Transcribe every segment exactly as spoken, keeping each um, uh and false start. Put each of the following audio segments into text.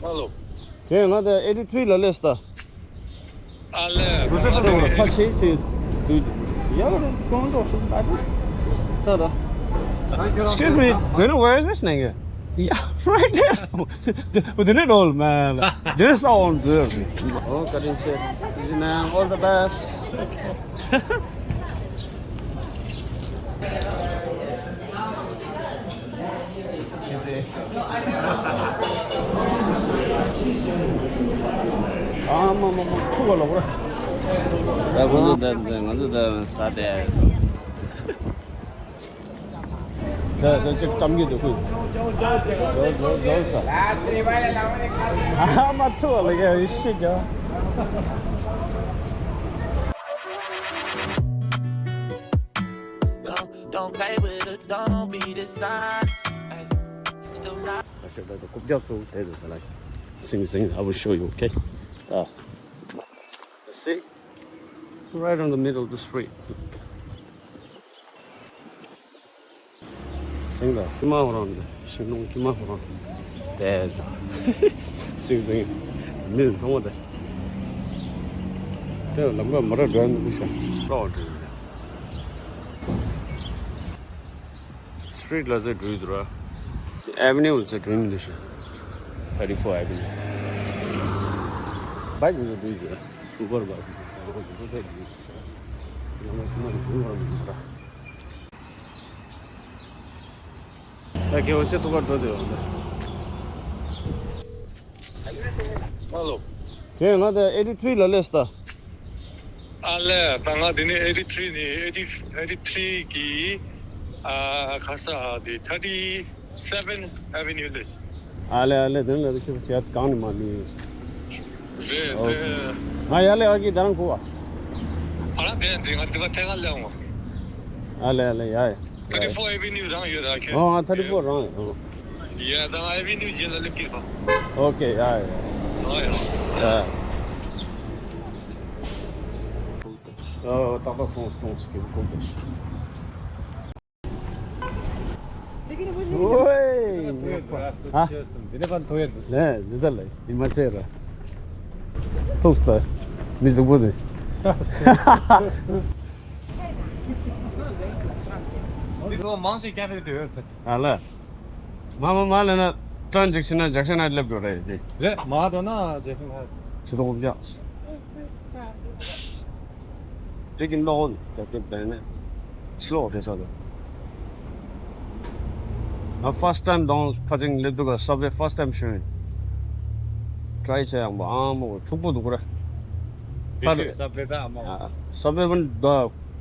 Hello. དེ་ང་ད་ཨེ་ཊི་ཐི་རི་ལ་སླེབས་ད། ཨ་ལས། ཁ་ཆེ་ཆེ་འགྲོ་འདུག་ཡ་གོང་དུ་སུ་ད་དུ་ད་ད། Excuse me, do you know where is this nigga? Yeah, right there. But they didn't all, man. This all on there. Oh, got in check. Easy, man. All the best. ཨ་མ་མ་མ་ཁུ་བ་ལོག་ར། ད་ཁོ་ཚོ་ད་ད་ང་ཚོ་ད་ས་དེ། ད་ད་ཅིག་གཏམ་གྱི་འདུག་ཁུ། ཇོ་ཇོ་ཇོ་ས། ཨ་མ་ཁུ་བ་ལོག་ཡ་ཤི་ག Don't, don't play with it, don't be dishonest. Ay, still not. I should let the cook down so they do like sing, sing. I will show you, okay? Uh, see? Right in the middle of the street. Sing da. Kima orang ni. Sing dong kima orang. Deh jo. Sing, sing. Min song de. Te lam ga mara dran du sha. Ro de. Street la se du dra. Avenue la se du du sha. Thirty-four Avenue. Bike la du du. Uber bike. ད་རྒྱལ་བ་སེ་ཐུག་ག་འགྲོ་དེ་ཡོང་། Hello. དེ་ང་ད་ཨེ་ཊི་ཐི་རི་ལ་སླེབས་ད། ཨ་ལས། ད་ང་དེ་ནས་ཨེ་ཊི་ཐི་རི་ནས་ཨེ་ཊི་ཨེ་ཊི་ཐི་རི་གི་ཨ་ཁ་ས་དེ་ཐར་ཊི་སེ་ཝེན་ཨེ་ཝེ་ནིའུ་སླེབས། ཨ་ལས་ཨ་ལས། དེ་ནས་ལ་ཁྱོད་ཀྱི་གང་ནས་མ་ནི། རེད་ཨོ་དེ། ང་ཡར་ལས་ཨ་ཀི་ད་རང་གོ་བ། ཨ་རང་དེ་འདྲི་ང་དེ་ག་ཐད་ཀ་སླེབས་འོང་། ཨ་ལས་ཨ་ལས། ཡ་ཡ། Thirty-four Avenue རང་ཡོད་ར་ཁྱོད། ཨོ་ང་thirty-four རང་ཡོད། ཡ་ད་ང་Avenue རྗེས་ལ་སླེབས་ཀྱི་ཧ། ཨོ་ཀེ། ཡ་ཡ། ཨོ་ཡ། ཡ། ཨོ་ཏག་ཏག་ཐོངས་ཐོངས་ཀྱི་གོ་དགོས། ཨོའི། ཨ། དེ་ནས་ཕན་ཐོགས་ཡོད་འདུག་ལས་འདི་ལྟར་ལས་ཡིན་མ་ཚད་ར། ཐུགས་ས་མི་གཟུགས་པོ་དེ། འདི་ལོ་མང་ཞིག་བསྐྱལ་ཡོད་དུ་ཡོད་ཚེ། ཨ་ལ། མ་མ་མ་ལ་ན་ཀྲང་ཅིག་ཕྱིན་ན་ཇག་ཤ་ན་སླེབས་འགྲོ་རེད་དེ། རེད་མ་འགྲོ་ན་ཇག་ཤ་ན། ཆུ་ཐོག་རྒྱག་དེ་གི་ནོག་ཀྱ་ཀྱ་བལ་ནས་ཕྱི་ལོགས་དེ་ས་དེ། ང་first time དང་ཁ་ཅིག་སླེབས་འདུག་ག Subway first time ཤོད། Try བྱས་ཡང་པ་ཨ་མོ་འཁྲུག་པོ་འདུག་ག་ར། དེ་ཕར་ཤོད་Subway ད་ཨ་མ། Subway ད་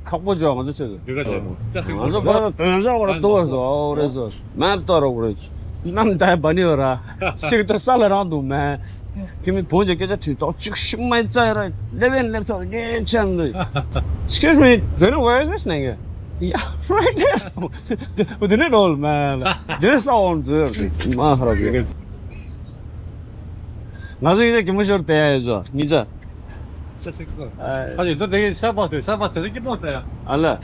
ཁག་པོ་བྱོས་ང་ཚོ་ཆེད་དུ། དེ་ག་ཆེད་དུ་ཅག་སེ་ང་ཚོ་ཕར་དོན་ཞག་བར་དུ་བ་སོ་ཨོ་རེ་སོ་མེབ་ཏོ་རོག་རེ། ནམ་ད་བ་ནི་བ་ར་ཤིག་ཏུ་ས་ལ་རང་འདུག་མེ། ཁྱིམ་མི་བོན་གྱི་སྐད་ཆ་དྲིས་ཏོག་ཅིག་ཤིག་མ་ཡི་ཙ་ཡ་ར་ལེ་བན་ལེབ་ཚོགས་ངས་ཆེན་ནི། Excuse me, do you know where is this nigga? Yeah, right there. But they didn't all, man. They didn't all on the མ་ཧ་ར་གི། ང་ཚོ་ཡིན་ཅག་གི་མི་ཤོར་དེ་ཡ་ཡོད་ཉི་ཅག་ཤ་སེ་ཀོ། ཨ་ཡོད་དོ་དེ་ཤ་པགས་དེ་ཤ་པགས་དེ་ཀི་མོ་དེ་ཡ། ཨ་ལ། ཨ་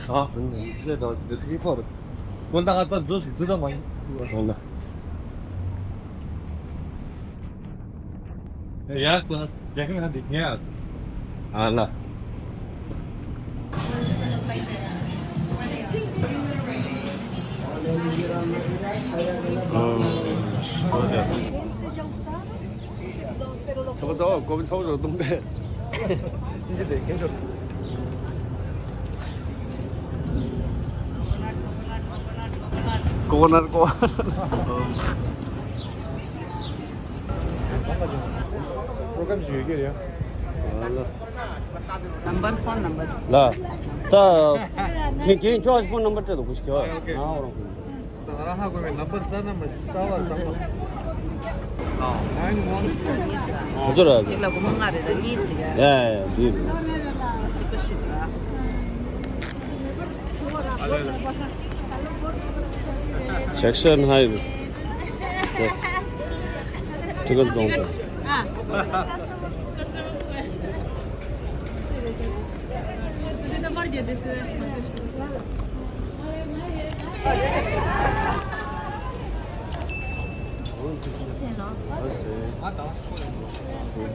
ཤ་དང་དེ་སི་ཀི་ཕོར། ཁོ་ད་ང་ད་འཛོ་ཞིག་ཚུ་ད་མ་ཡིན། ཨ་ལ། ཡ་ཀོ་ཡ་ཀི་ང་དེ་ཉལ་ཨ་ལ། ཚ་བ་ཚ་བ་གོ་བ་ཚ་བ་རོ་གདོང་དེ། འདི་དེ་ཁྱེད་ཚོ། ཀོ་ནར་ཀོ། Program ཞིག་ཡོད་ཀྱི་རེད། Number, phone number. ལ། ད། ཁྱེད་ཁྱེད་ཁྱོད་phone number སྤྲད་དོ་གུ་ཞིག་ཁྱོད། ང་འོ་རང་གུ། ད་ར་ཧ་གོ་མེད། Number རྩ་ནམ་པ་གསར་བ་གསར་པ། Nine one six. ག་ཚོད་རེད། གཅིག་ལ་སྒོར་མོ་ལྔ་རེད་ད་གཉིས་ཟེར་ཡ། ཡ་ཡ་ཡ་འདི་རེད། གཅིག་པ་ཞུ་ར། Section high. Ticket counter. ཟེར་ལོ།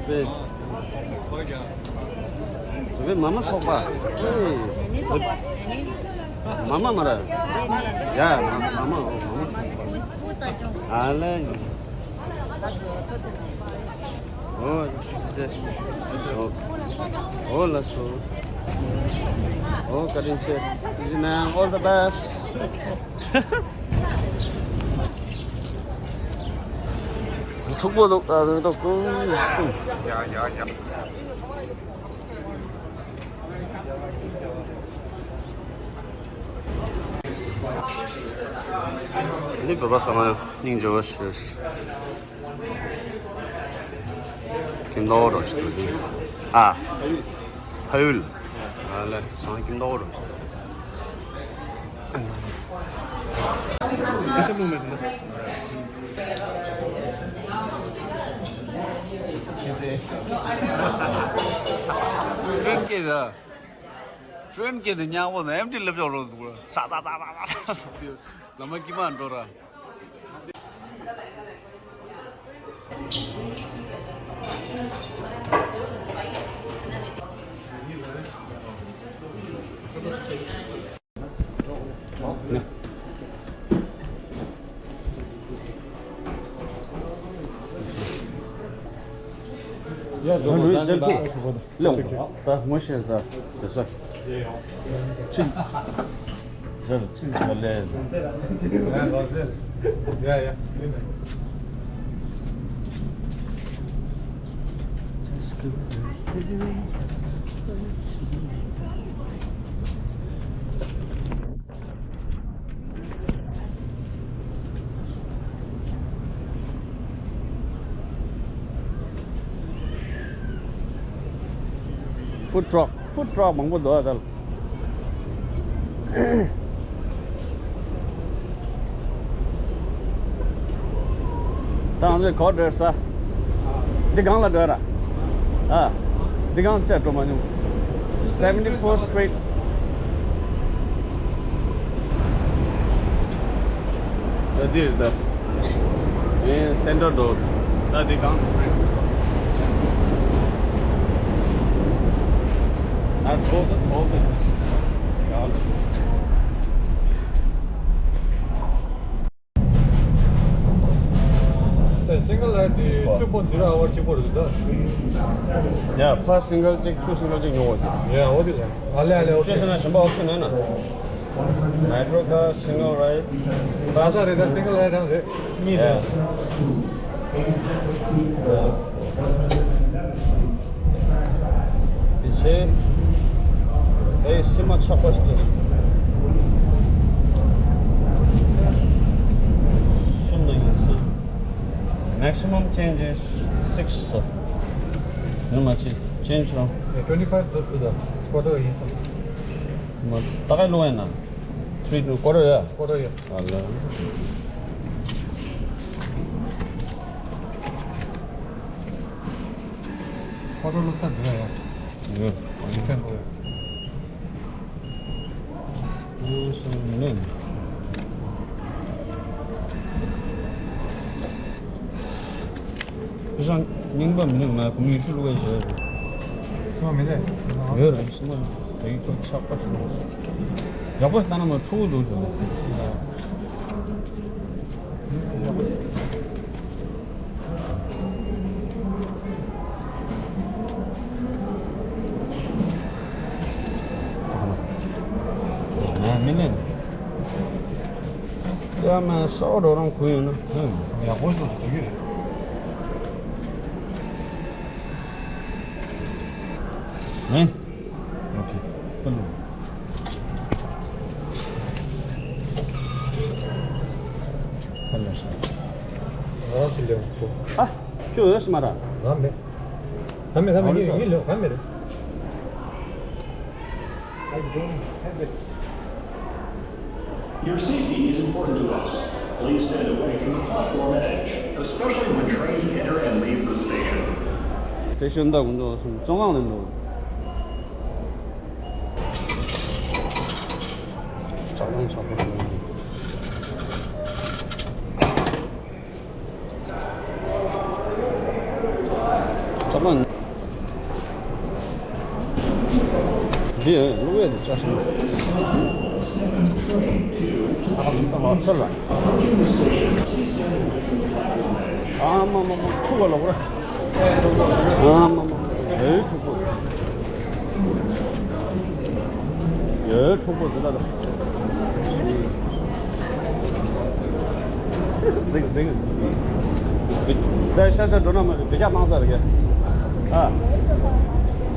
དེ་དེ་མ་མ་ཚོགས་པ། མ་མ་མ་ར། ཡ་མ་མ་མ་མ་མ་ཚོགས་པ། ཨ་ལེ། ཨོ། ཨོ། ཨོ་ལགས་སོ། ཨོ་བཀའ་དྲིན་ཆེ། All the best. ཕྱུག་པོ་འདུག་ཨ་ནི་ཏོག་ཙམ་གསུམ། ཡ་ཡ་ཡ། ནི་བོད་པ་ཚང་མ་སྙིང་རྗེ་བོ་ཞེས། ཁྱིམ་ཐོག་རོགས་ཞུ་དུས། ཨ། ཕ་ཡུལ། ཨ་ལེ། སང་ཁྱིམ་ཐོག་རོགས་ཞུ་དུས། ཀྲེན་སྐད་དང་། ཀྲེན་སྐད་དང་ཉག་པོ་དང་ཨེམ་ཊི་སླེབས་ཆོག་རོགས་འདུག་ཚ་ཚ་ཚ་ཚ་ཚ་ཚ་ལམ་མ་ཀི་མ་འགྲོ་ར། ཡ་འགྲོ་མ་ད་ནི་ད། ད་ངོ་ཤེས་ས་དེ་ས། ཅི། ཟེར་ཅི་ཟེར་ལས། ཡ་ཡ། Just go stay. Food truck, food truck མང་པོ་འདུག་ཨ་ད། ད་ང་ཚོས་ག་པར་འགྲོ་ས། འདི་སྒང་ལ་འགྲོ་ར། ཨ། འདི་སྒང་བཅར་འགྲོ་མ་མྱོང་། Seventy-fourth Street. That is the main center door. ད་འདི་སྒང་། ད་ཚོགས་ད་ཚོགས་ད། སིང་གལ་རའེཌ་དེ་བཅུ་པོ་འཛུལ་ར་ཨ་བར་གཅིག་པོ་རེད་ད། ཡ་ཕར་སིང་གལ་གཅིག་ཚུར་སིང་གལ་གཅིག་ཉོ་བ་དེ། ཡ་འོ་དེ་ལ། ཨ་ལེ་ཨ་ལེ་འོ་དེ། ཤེས་སོང་ན་གཞན་པ་ཨོབ་ཤན་ཡོད་ན། མེ་ཊོ་ཁ་སིང་གལ་རའེཌ། ད་ལྟ་རེད་ད་སིང་གལ་རའེཌ་རང་རེད། གཉིས་རེད། དེ་ཕྱིར། ཨེ་ཤི་མ་ཆག་པ་ཞིག་སྤྲད། གསུམ་དང་གཉིས་སུ། Maximum change is six སོ། ནུ་མ་ཅི་change རང་། Twenty five to the quarter ཡིན་སོང་། མ་ད་ག་ལོ་ཡིན་ན། Three to quarter ཡ། Quarter ཡ། ཨ་ལ། ཁོ་ཚོ་བླུགས་ས་འདི་རེད་ཡ། ཡོད། ཡིན་ཁན་འདུག་ཡ། ཨ་སོ་མི་ལེན། ཕི་ཤང་རྙིང་པ་མི་ལེན་ང་གུང་ཡུལ་ཤུལ་བླུགས་ཡ་བྱས། སོ་མི་ལེན། ཡོད་རེད་སོ་མ་ལེན། དེ་ཡིག་ཚོ་ཆགས་པ་ཞིག་ཡག་པོ་ཞིག་བཏང་ན་མ་ཕྲུ་གུ་འདུག་བྱུང་། ཡ་མེད་ལན། ཡ་མ་སོ་འགྲོ་རང་ཁུ་ཡོད་ན། ཡག་པོ་ཞིག་ཟ་གི་རེད། ཨེ། ཨོ་ཁེ། ཕུལ་ལོ། ཕུལ་ལོ་ཤ། ང་ཅི་ལེན་ཁོ། ཨ། ཁྱོད་འོས་མ་ར། ང་མེད། ང་མེད་ང་མེད། ངའི་ངའི་ལེན་ང་མེད་རེད། I don't have it. Your safety is important to us. Please stand away from the platform edge, especially when trains enter and leave the station. སི་ཊེ་ཤོན་ད་ཀུན་ཏུ་སོང་བཙོན་ཁང་ནས་འདུག་ཅག་རང་ཆགས་པ་སོང་། ཨ་མ། འདི་ཀླུ་བས་འདི་ཅག་ཤིང་། ཨ་ཁ་ཚུགས་ཐོག་ལ་ཚར་ལ། ཨ་མ་མ་མ་ཐུག་ག་ལོག་ར། ཨ་མ་མ་མ་ཨེ་ཕྲུ་གུ། ཡོད་ཕྲུ་གུ་འདི་ལ། ཟིང་ཟིང་། ད་ཤ་ཤ་འགྲོ་ན་མ་རེད། བེ་རྒྱ་བཏང་ས་རེད་གི། ཨ།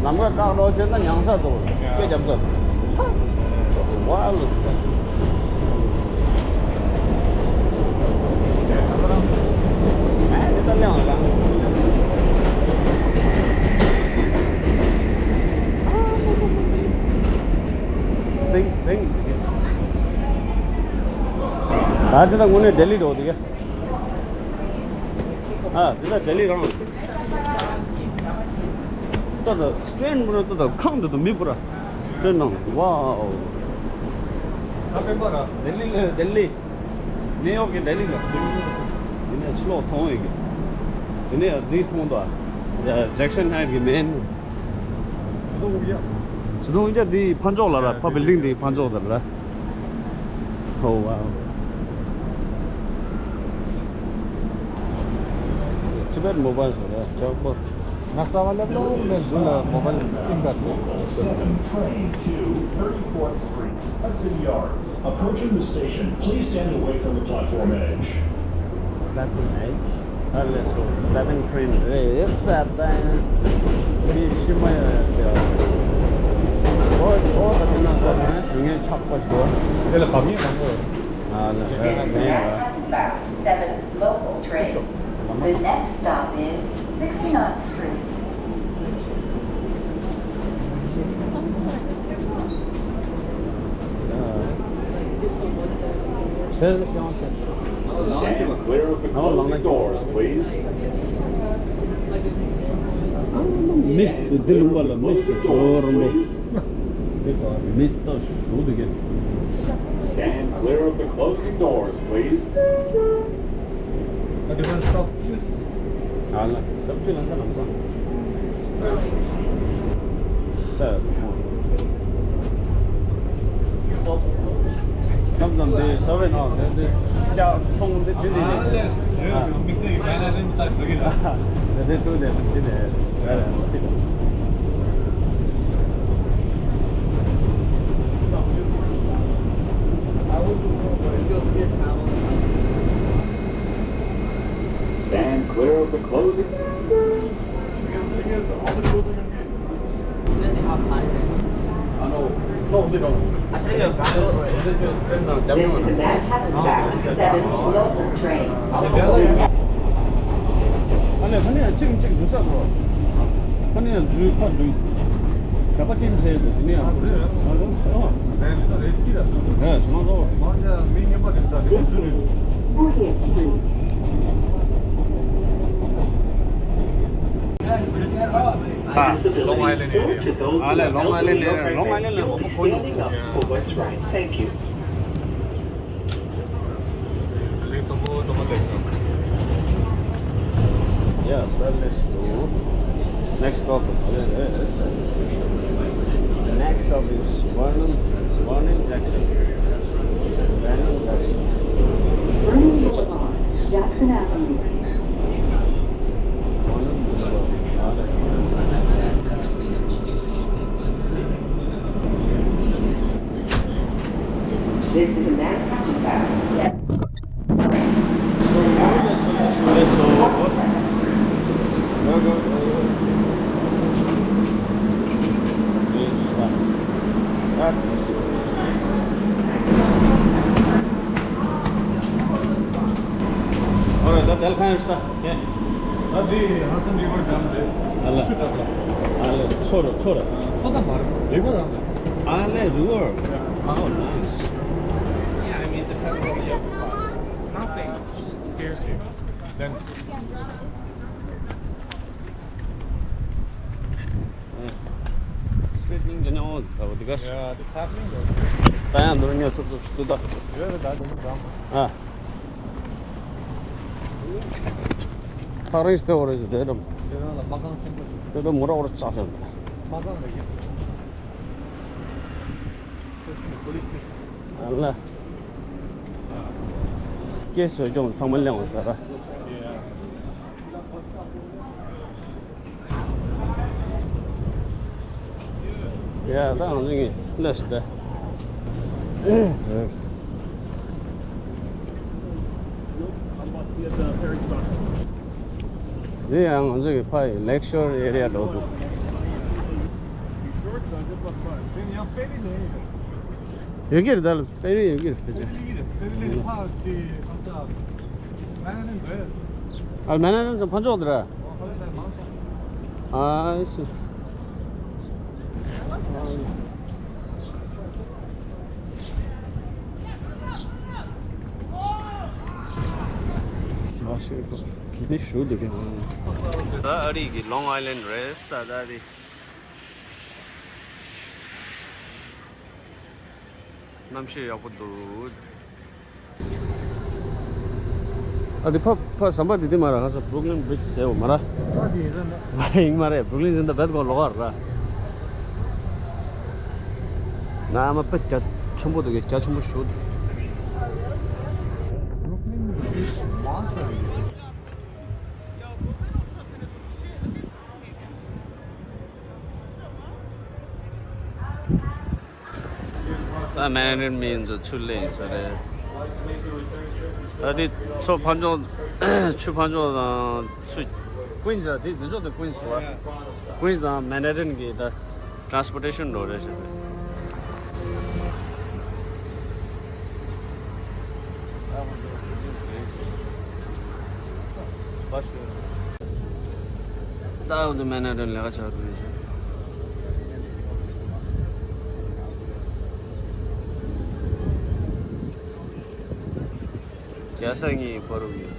ལམ་ཁ་བཀག་རོགས་བྱས་ན་མྱང་ས་འགྲོ། སྐད་རྒྱབ་ས། ཧ། ཝ་ལོ། ཨ་འདི་ལྟ་ལེའང་ལ། ཟིང་ཟིང་། ད་འདི་ལ་དངོས་གནས་ལྡི་ལི་འགྲོ་འདི་ག། ཨ་འདི་ལ་ལྡི་ལི་རང་། ད་ད་སི་ཊེན་མོ་ར་ད་ད་ཁང་འདི་ད་མི་པུ་ར། སི་ཊེན་ནང་། ཝའོ། ད་པེ་པ་ར་ལྡི་ལི་ལ་ལྡི་ལི། ནིའུ་ཡོག་གི་ལྡི་ལི་ལ། དེ་ནས་ཕྱི་ལོགས་མཐོང་ཡོད་གི། དེ་ནས་འདི་མཐོང་དོ། ཇེག་སན་ཧའེཊ་གི་མེན། ཇེ་ཏུང་ཨུན་རྒྱ། ཇེ་ཏུང་ཨུན་རྒྱ་འདི་ཕར་ཕྱོགས་ལ་ར། ཕ་བིལ་ཌིང་འདི་ཕར་ཕྱོགས་ལ་ར། ཨོ་ཝའོ། Tibet Mobile ཟེར་ར་ཇག་པོ། ང་གསར་པ་སླེབས་ལོང་མེད། འདི་ལ་མོ་བལ་སིམ་ཁ་འདུག Seven train to thirty-fourth Street, Hudson Yards. Approaching the station, please stand away from the platform edge. Platform edge. ཨ་ལས་སོ། སེ་བེན་ཊེན་རེད། སེ་བེན། མི་ཤི་མ་ཡོད་ཡ། ཨོ་ཨོ་ད་དེ་ན་ད་དེ་ན་ཞུ་ངན་ཆགས་པ་ཞིག་འདུག་དེ་ལ་བབ་ངེས་མང་པོ་ཡོད། ཨ་ལས་ཨ་ལས། Seven local train. The next stop is sixty-ninth Street. Stand clear of the closing doors, please. མི་འདི་ལུང་པ་ལ་མི་ཞིག་ཆོ་རོང་པོ། མི་ད་ཞུ་འདུག་གི། Stand clear of the closing doors, please. ཨ་ལ་སབ་ཅུ་ལ་ད་ལམ་སང་། ད། མཚམས་མཚམས་དེ་ས་བའི་ནང་དེ་དེ་ཀྱག་ཆུང་དེ་བྱེད་དེ་རེད། དམིགས་བསལ་གྱི་མེད་ན་དེ་མི་ཚར་འགྲོ་གི་རེད། དེ་དེ་ཐུག་དེ་བྱེད་དེ་རེད། Stand clear of the closing. This is the Manhattan Back seven local train. ཨ་ནི་ཁ་ནས་ཡང་གཅིག་གཅིག་འཛུལ་ས་འགྲོ། ཁ་ནས་ཡང་འཛུལ་ཕར་འཛུལ། གྲྭ་པ་ཅན་བྱས་འདུག་དེ་ནས་ཡང་འཛུལ། ཨ་ལོ་ཨ། ཨེ་ཞུ་མ་གཏོགས། ཨ་ལོང་ཨའི་ལེན་ཨེ་རི་ཡ། ཨ་ལས་ལོང་ཨའི་ལེན་ཨེ་རི་ཡ། ལོང་ཨའི་ལེན་ལ་མང་པོ་ཁོ་ཡོང་གི་འདུག Yeah, so let's go. Next stop is, next stop is Vernon, Vernon Jackson. Vernon Jackson. Vernon Boulevard, Jackson Avenue. Vernon Boulevard. This is a Manhattan Back. Alright, ད་དལ་ཁང་ཡོད་ས། ད་འདི་Hudson River Dam རེད། ཨ་ལ། ཆུ་དྲག་ལ། ཨ་ལ། མཚོ་ར་མཚོ་ར། མཚོ་ད་མ་རེད། རི་ཝར་རང་རེད། ཨ་ལས། རི་ཝར། Oh, nice. Yeah, I mean, depends on the other part. Nothing. Just scares you. Then. Sweeping the nose, so the guys. Yeah, this happening though. ད་ཡང་འདུག་ཉོ་ཚུབ་ཚུབ་ཞིག་འདུག་ད། Yeah, that's the problem. ཨ། ཐག་རིང་སྟེ་འོ་རེད་ཟེར་དེ་འགྲམ། དེ་རང་ལ་མ་རྐང་ཆེན་པོ་ཞིག་དེ་ད་མོ་ར་འོར་ལྕགས་ཤོག་མ་རྐང་རེད་ཀྱི། ཨ་ལ། སྐད་བཟོ་སྐྱོང་ཚང་མ་གླེང་བ་ཟེར་ར། ཡ་ད་ང་ཚོ་གི་ལས་ཏེ། འདི་ཡང་ང་ཚོ་གི་ཕ་ཡི་ལེག་ཤོར་ཨེ་རི་ཡ་འགྲོ་འདུག་ཡོད་ཀྱི་རེད། ད་ལ་ཕེ་རི་ཡོད་ཀྱི་རེད་ཕལ་ཆེར། ཨ་མེ་ན་ཊན་ཕར་ཕྱོགས་དེ་རེད། ཨ་ཤི། ཨ་ཤི་ཁོ་ནི་ཞུ་འདུག་གི། ད་ཨ་རི་གི་ལོང་ཨའི་ལན་རེད་ས་ད་དེ། གནམ་གཤིས་ཡག་པོ་འདུག་ཨ་དེ་ཕ་ཕ་ཟམ་པ་དེ་དེ་མ་ར་ང་ཚོ་Brooklyn Bridge ཟེར་བ་མ་ར། ཨ་དེ་ཡིན་ས་འདྲ། མ་ར་ཡིན་མ་རེད། Brooklyn ཟེར་འདྲ་བེད་ཀོ་ལོག་ཨར་ར། ན་མ་པེ་རྒྱ་ཆེན་པོ་འདུག་གི། རྒྱ་ཆེན་པོ་ཞུ། Brooklyn Bridge མང་ཆེ་རེད། ད་མེ་ན་ཊན་མི་ཚོ་ཚུར་སླེབས་ཡིན་ས་རེད། ད་དེ་ཚོ་ཕར་ཕྱོགས་ཆུ་ཕར་ཕྱོགས་དང་ཚུར་ཀུན་ས་དེ་འདི་ཕྱོགས་དེ་ཀུན་ས་བ། ཀུན་ས་དང་མེ་ན་ཊན་གི་ད་ཊེ་རན་སི་པོར་ཊེ་ཤན་འགྲོ་རེད་ཟེར་རེད། ད་འུ་ཚོ་མེ་ན་ཊན་ལས་ཀ་བྱ་འགྲོ་ཡོད་ཤག་རྒྱལ་ས་གཉིས་བར་དུ་ཡོད།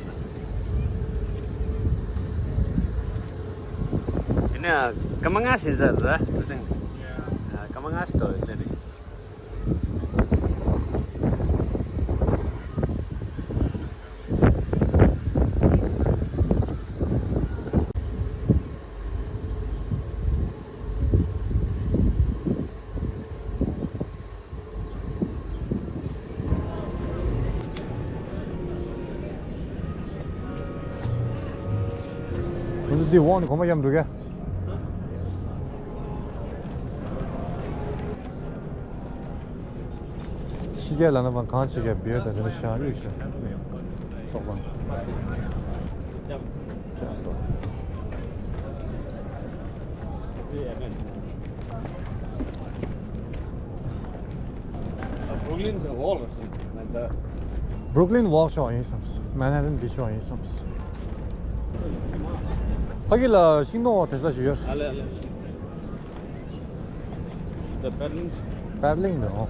དེ་ནས་སྐར་མ་ལྔ་ཞིག་ཟེར་ར་གྲུ་གཟིངས། སྐར་མ་ལྔ་ཞིག་འགྲོ་ཡོད་ལེ་རེད་ཟེར། ང་ཚོ་འདི་འོག་ནས་གོམ་པ་རྒྱབ་འགྲོ་གས། ཕྱི་རྒྱལ་ལ་ན་བ་གང་ཞིག་གས་བེར་དང་དེ་འདྲ་བཞག་ཡོད་ཤག་ཚོགས་པ། Brooklyn Walk or something like that. Brooklyn Walk ཤོག་ཡིན་བསམས། Manhattan Beach ཤོག་ཡིན་བསམས། ཕ་གི་ལ་ཤིང་སྡོང་འོག་དེ་ས་ཞིག་ཡོད། ཨ་ལེ་ཨ་ལེ། The paddling. Paddling though.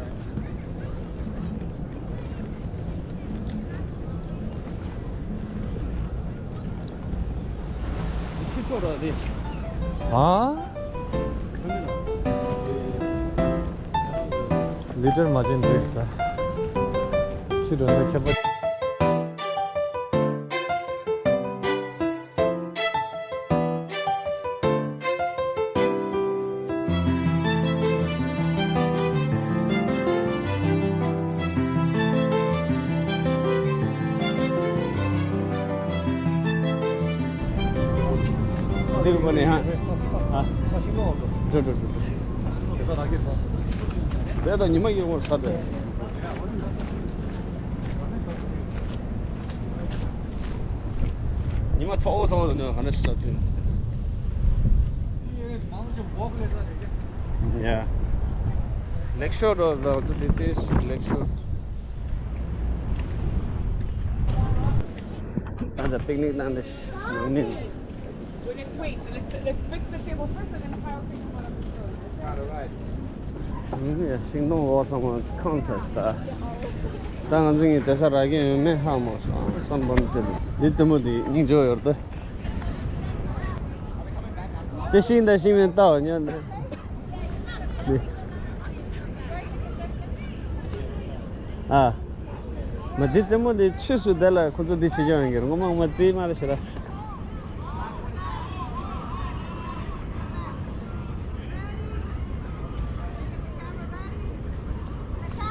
ཁྱི་ཆོ་ར་རེད། ཨ། Little Mermaid འགྲིག་ད། ཁྱི་འགྲོ་ན་ཁྱད་པར། འདི་རུ་མ་ནས་ཧ། ཧ། འགྲོ་འགྲོ་འགྲོ་འགྲོ། དེ་ད་ཉི་མ་ཡོང་བར་ས་དེ། ཉི་མ་ཚ་བོ་ཚ་བོ་དང་ནི་ག་ནས་ཤི་ས་དུས། Yeah. Lakeshore or the, the, this Lakeshore. ད་ལྟ་པིག་ནིག་གནང་ནས་ནང་ནས། Well, let's wait. Let's, let's fix the table first and then I'll fix one of the stools, okay? All right. ཤིང་སྡོང་འོག་སོང་བ་ཁང་ཚ་ཞིག་ད། ད་ང་ཚོ་ངའི་དེ་ས་ར་གན་ཡོད་མེད་ཧ་མ་སོང་བསམ་པ་མི་བྱེད། འདི་རྩེད་མོ་འདི་སྙིང་རྗེ་ཡོད་ད། རྩེ་ཤིང་ད་ཤིང་མེད་ལྟ་བ་ཉོན་ཏེ། འདི། ཨ། མ་འདི་རྩེད་མོ་འདི་ཕྱིས་སུ་དེ་ལ་ཁོ་ཚོ་འདི་བྱེད་ཀྱང་ཡོང་གི་རེད། ངོ་མ་ངོ་མ་རྩེད་མ་རེད་ཤི་ར།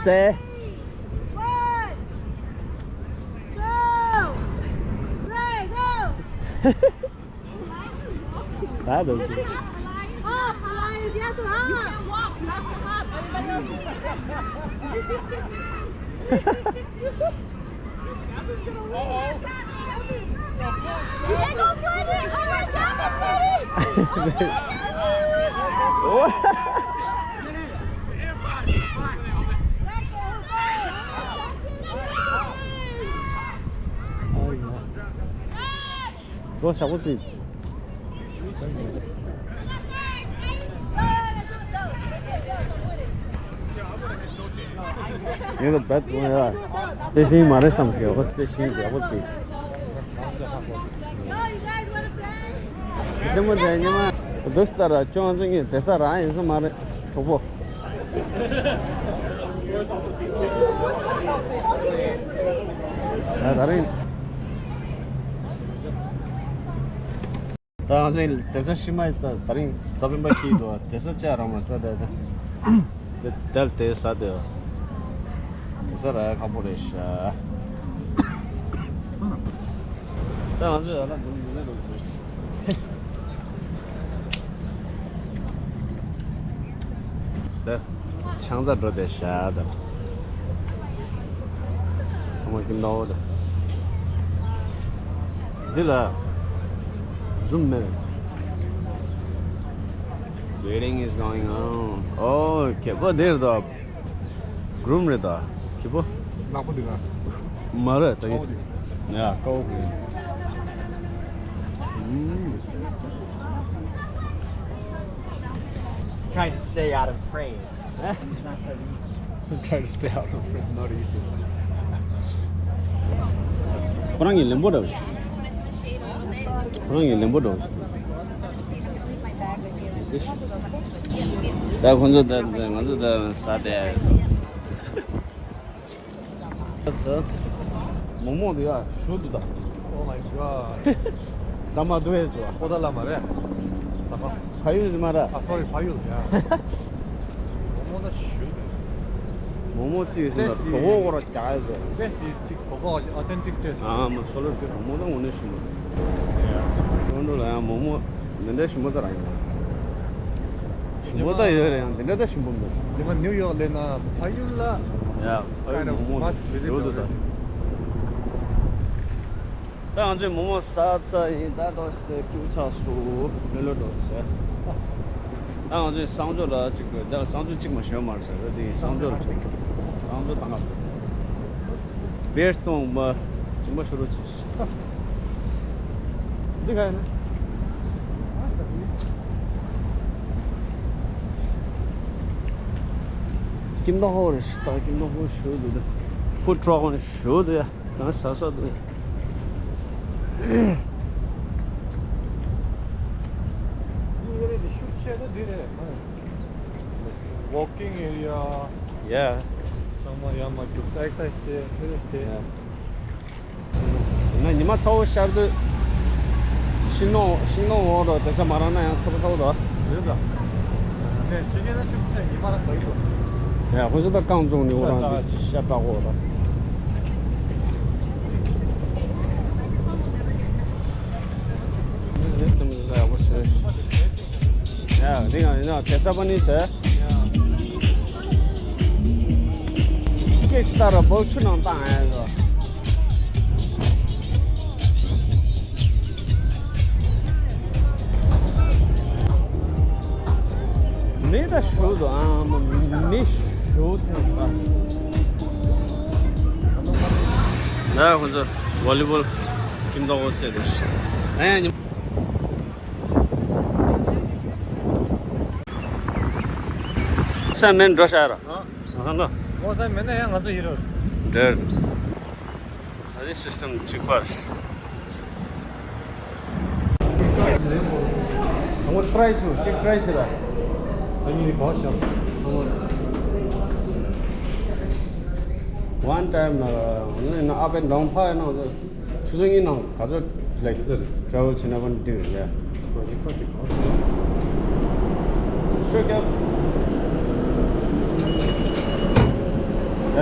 Say. One, two, three, go! That is good. Up, Elias, you have to hop. You can walk, you have to hop. Everybody else is ལོ་ཞག་པོ་ཅིག་ངས་ད་བེད་འོང་ཡ། རྩེ་ཤིང་མ་རེད་བསམ་ཞིག་ཡོད་པ། རྩེ་ཤིང་ཡག་པོ་ཅིག་རྩེད་མོ་དེ་ཉི་མ་འདུག་ལྟར་ཁྱོད་ང་ཚོ་གཉིས་བསྡད་ས་རང་ཡིན་ས་མ་རེད་གྲོགས་པོ། ད་ད་རིང་། ད་ང་ཚོའི་དེ་ཚོ་ཤི་མ་ཡི་ཙ་ད་རིང་ས་བོན་པ་ཤི་འདུག་དེ་ཚོ་ཅག་རང་མ་ས་དེ་དེ་དེ་དེ་ས་དེ་དེ་ས་ར་ཡ་ཁ་པོ་རེད་ཤག་ད་ང་ཚོས་ཡ་ལ་འདུག་ཡུལ་ལ་འགྲོ་དགོས། ད་ཆང་ས་འགྲོ་དེ་ཤག་ད། ཚང་མ་ཀིམ་ཏའོ་ད། འདི་ལ་འཛུམ་མེད། Wedding is going on. ཨོ་ཁེ་པོ་འདིར་ད། གྲུམ་རེད་ད། ཁེ་པོ། ནག་པོ་འདི་ན། མ་རེད་ད། ཡ་ཀའོ་གི། Trying to stay out of frame. Try to stay out of frame, not easy. ཁོ་རང་གི་ལེན་པོ་འདྲ་བོ་ཞིག་ཁོ་རང་གི་ལེན་པོ་འདྲ་བོ་ཞིག་ད་ཁོ་ཚོ་ད་ང་ཚོ་ད་ཟ་བསྡད་ཡ་ཡོད། ད་མོག་མོག་དེ་ཡ་ཞུ་འདུག་ད། Oh my god. ཟ་མ་འདུག་ཨེ་ཚོ། པོ་ཏ་ལ་མ་རེད། ཟ་མ། ཕ་ཡུལ་ཟི་མ་ར། ཨ་སོ་རི། ཕ་ཡུལ་ཡ། མོག་མོག་ད་ཞུ་འདུག་མོག་མོག་ཅིག་ཟིན་ན་གྲོད་ཁོག་སྐོར་ལ་རྒྱག་ཨེ་ཚོ། Taste དེ་ཅིག་གོ་གོ་ཨོ་ཐེན་ཊིག་ཊེ་སི་ཊི། ཨ་མ་སོ་ལོ་དེ་མོག་མོག་ད་དངོས་གནས་ཞུ་མ་འདུག་ཡ། ཀོན་ཌོ་ལ་ཡ་མོག་མོག་འདི་འདྲ་ཞིམ་པོ་ད་རང་ཡིན་ན། ཞིམ་པོ་ད་ཡོད་རེད་ཡང་འདི་འདྲ་ད་ཞིམ་པོ་མེད། དེ་མ་ནིའུ་ཡོག་སླེབས་ན་ཕ་ཡུལ་ལ། ཡ་ཕ་ཡུལ་མོག་མོག་ཞུ་འདུག་ད། ད་ང་ཚོས་མོག་མོག་ཟ་ཚར་ཡིན། ད་ཏོག་ཙམ་ཁྱུག་ཆགས་སུ་ལྷོད་ལྷོད་འགྲོ་ཟེར། ད་ང་ཚོས་གསང་སྤྱོད་ལ་གཅིག་དགོས། ད་གསང་སྤྱོད་གཅིག་མ་ཞོན་མར་ཟེར་རེད་དེ་གསང་སྤྱོད་ལ་གཅིག་གསང་སྤྱོད་དང་ག་བེར་སྟོང་མ་ཅིག་མ་ཤོར་རོགས་གྱིས། འདི་ག་ཡིན་ན། ཀིམ་ཏོག་ཧོ་རེད་ཤི་ད། ཀིམ་ཏོག་ཧོ་ཞུ་འདུག་ད། ཧྥུ་ཌི་ཊྲག་ནས་ཞུ་འདུག་ཡ། གང་ཟ་ས་འདུག་ཡ། འདི་ཨེ་རེད། འདི་ཤུགས་ཆེ་ད་འདི་རེད། Walking area. Yeah. ཚང་མ་ཡར་མར་རྒྱུག་ས་ཨེག་སར་སའིཛ་བྱེད་ཕེ་རེ་བྱེད། Yeah. ན་ཉི་མ་ཚ་བོ་ཤར་དུས་ཤིང་སྡོང་ཤིང་སྡོང་འོག་ཏུ་དེ་ས་མ་རག་ན་ཡང་ཚ་པོ་ཚ་པོ་འདུག་རེད་ད། ནས་ཕྱི་རྒྱལ་ན་ཤུགས་ཆེ་ཉི་མ་རང་ག་ཡོད། ཡ་ཁོ་ཚོ་ད་རྐང་བཙུགས་ནས་འོ་རང་ཤ་སྟག་ཤ་སྟག་འོ་ད། ཡ་དེ་ཡང་ཡིན་ན་དེ་ས་པ་ནི་ཆེ། སྐད་ཆ་ལྟར་བག་ཆུ་ནང་བཏང་ཡ་ཡོད། མི་ད་ཞུ་དུ་ཨ་མ་མི་ཞུ་དུ་ཨ། ད་ཁོ་ཚོ་ཝོ་ལི་བོལ་ཀིམ་ཏོག་ཧོ་རྩེ་དུ་ཨ་ཡ་ཉིམ། སེམས་མེད་འགྲོ་ཤག་ར། ཨ་ཧ་ལོ། ཨོ་སེམས་མེད་ན་ཡང་ང་ཚོ་ཡིན་རོ། འདྲ། ཨ་ནི་སིས་ཊེམ་གཅིག་པ། ཨ་མོ་ཊ་རའི་ཞུ་ཅིག་ཊ་རའི་ཞུ་ར། ཨ་ནི་གོ་ཤག་ཨ་མོ། One time ན་ཨ་ནི་ན་ཨ་པེ་འདོང་ཕ་ཡ་ན། ཆུ་ཚོད་གཉིས་ནང་ག་ཚོད་like travel བྱེད་ན་བ་འདི་རེད་ལ། Sure, Cap.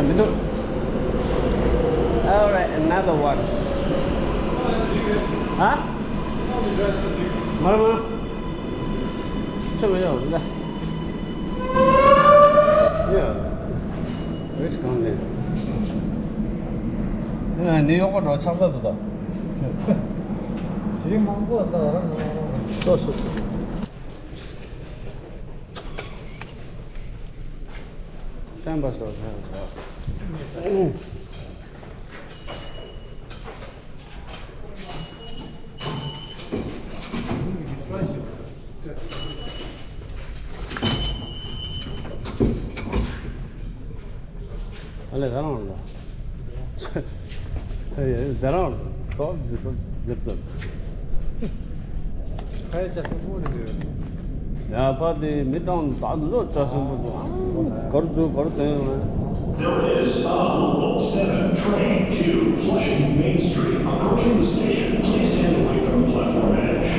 མི་འདུག All right, another one. ཧ། མ་རེད་མ་རེད། ཚོད་མི་ཡོང་ད། ཡ། རེས་གང་ནས། ཨ་ནི་གཡོག་པོ་འགྲོ་ཆགས་ཚར་འདུག་ད། ཞིག་མང་པོ་ད་རང་། སོ་སོ་སོ། སོ། སྟོན་པ་སོགས་ལྷག་སོགས། ཨ་ལས་ད་རང་ལ། ད་རང་ལ་ཏོག་ཙི་ཏོག་ཙི་ཙི། ཁ་ཡ་ཅག་སེམས་པོ་རེད། ཡ་ཕ་དེ་མི་གྲངས་ད་འདུག་ཅག་སེམས་པོ་འདུག་གར་འཛུལ་གར་དོན་ཡོང་ན། There is a local seven train to Flushing Main Street. Approaching the station, please stand away from the platform edge.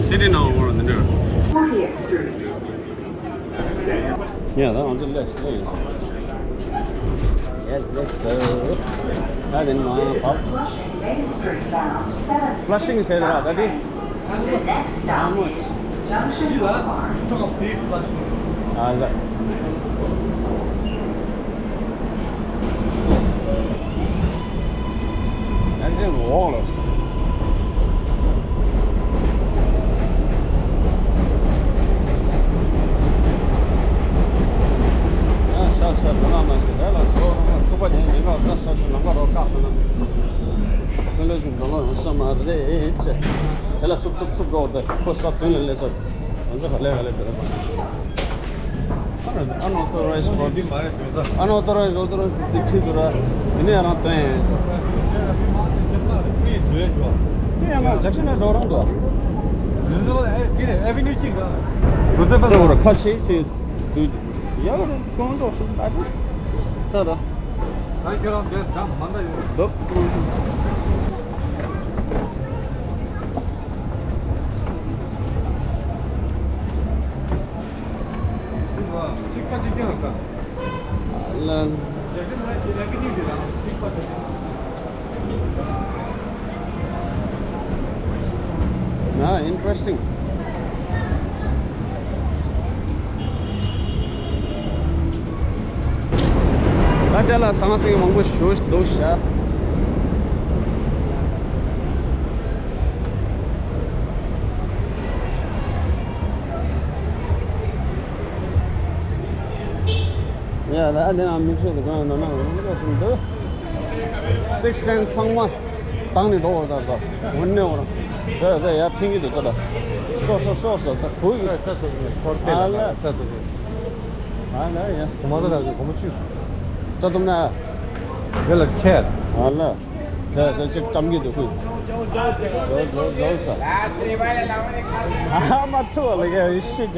City now, we're on the new. Yeah, that one's a list. Yes, yes, sir. That in my pop. Flushing is there, that is? Almost. These are talk of deep flushing. Ah, that. ཨ་ཙི་འོག་ལ། ཨ་ཤ་ཤ་དུ་ན་མ་ཤི་རེ་ལ་ཚོ་རང་ལ་ཐུག་པ་ཉན་ཉན་ལ་ས་ཤ་ཤ་ལམ་ཁ་རོ་བཀག་ཐུབ་ན། ཀུན་ལེགས་ཤུགས་འགྲོ་ལ་ཡོང་ས་མ་རེད་ཅེས། དེ་ལ་སུབ་སུབ་སུབ་འགྲོ་བ་དེ་ཁོ་ས་དུན་ལ་ལས་ས། ང་ཚོ་ག་ལེ་ག་ལེ་བེ་རེ་པ། Unauthorized, unauthorized, authorized དེ་ཁྲིད་འདུག་ར། དེ་ནས་རང་སྟོན་ཡིན། དེ་ཡང་ང་ཇག་ཤི་ན་འགྲོ་རང་འདུག Avenue གཅིག་ར། དེ་བར་ཁ་ཆེ་ཆེ་དུ་ཡག་རུ་གང་འགྲོ་སུ་ད་དུ་ད་ད། ད་ཁྱོད་རང་དེ་འགྲམ་མ་འདའ་ཡོད། འདུག་གཅིག་པ་གཅིག་རྐྱང་ལ། ཨ། Interesting. ད་དེ་ལ་ཟང་ཟིང་མང་པོ་ཞུ་འདུག་ཤག་ཡ། ད་དེ་ན་མིག་ཤེལ་དུ་གང་ཡང་ནོར་ན་འོང་འགྲོ་སོང་འདུག Six Sense ཚང་མ་བཏང་ནས་འགྲོ་བ་ཟེར་དོ། འོ་ནས་འོ་ར། དེ་དེ་ཡར་འཐེན་གྱི་འདུག་ད་ད། སོ་སོ་སོ་སོ་ད་བུ་ཡི། ཨ་ལ། ཨ་ལ་ཡ། གོ་མ་ས་ད་གོ་མ་ཆུ། ད་དུམ་ན། Well, a cat. ཨ་ལ། དེ་དེ་ཅིག་ལྕམ་གྱི་འདུག་ཁུ། ཇོ་ཇོ་ཇོ་ས། ཨ་མ་ཐུ་ལ་ག་ཡི་ཤི་ག་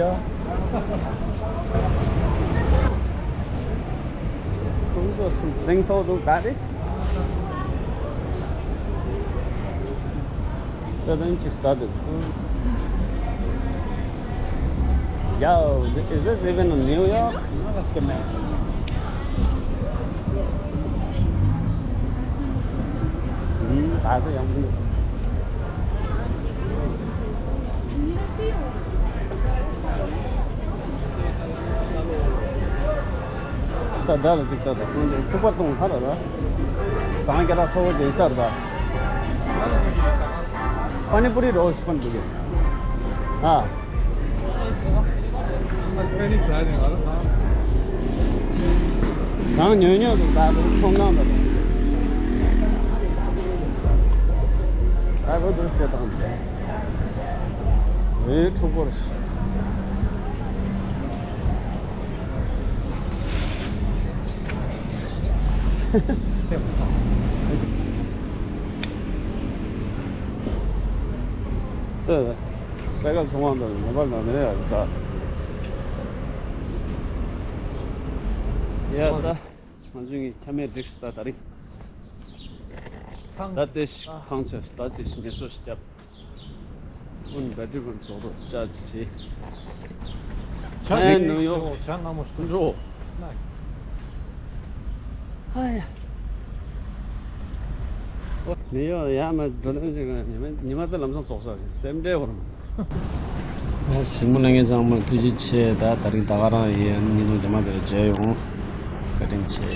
ཁོང་ཚོ་སེང་སོགས་འདུག་ག་རེད། ད་དུང་ཅིག་ཟ་འདུག Yo, is this even in New York? ད་ཚོ་ཡང་མི་འདུག་ད་ད་ལ་ཅིག་ད་ད་ཁོང་ཚོ་ཐུག་པ་གཏོང་ཧ་ལ་ར། ཟངས་རྒྱ་ར་ཚ་བོ་ཅིག་ས་ར་ད། པ་ནི་པུ་རི་རོ་ཤི་པན་འདུག་གི། ཨ། གང་ཉོ་ཉོ་འདུག་ད་ལོ་ཚོང་ཁང་ད། ད་ལོ་འདུག་ཟེར་དང་། ཨེ་ཕྲུ་གུར། སའི་ཀལ་ཚོང་ཁང་དང་ནང་པ་ནང་ནས་ཡར་ད། ཡ་ད། ང་ཚོའི་ཁྱམས་མེད་འགྲིགས་སུ་ད་ད་རིང་། ད་ལྟེ་ཤི་ཁང་ཆེ་ད་ལྟེ་ཤི་ངལ་གསོ་ཞིག་བརྒྱབ། ཨུན་བེ་ཏྲི་ཕོན་ཚོགས་རོགས་ཅག་ཅི་བྱེད། ཆ་ཨེ་ནུ་ཡོག་ཆ་ང་མོ་སྟོན་འགྲོ། ཧ་ཡ། ནུ་ཡོག་ཡ་མ་འགྲོ་ལམ་ཅིག་ཉི་མ་ཉི་མ་དེ་ལམ་སང་ཚོགས་ས་སེམས་ཁྲལ་བོར། ཨ་གཟིགས་མོ་ལྷན་རྒྱས་ཚང་མ་ཐུགས་རྗེ་ཆེ། ད་ད་རིང་ད་ག་རང་ཡིན། ཉིན་ཐོ་རྗེས་མ་དེར་མཇལ་ཡོང་། བཀའ་དྲིན་ཆེ།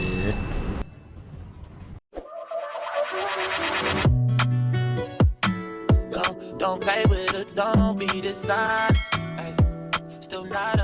Don't, don't play with her, don't be dishonest. Ay, still not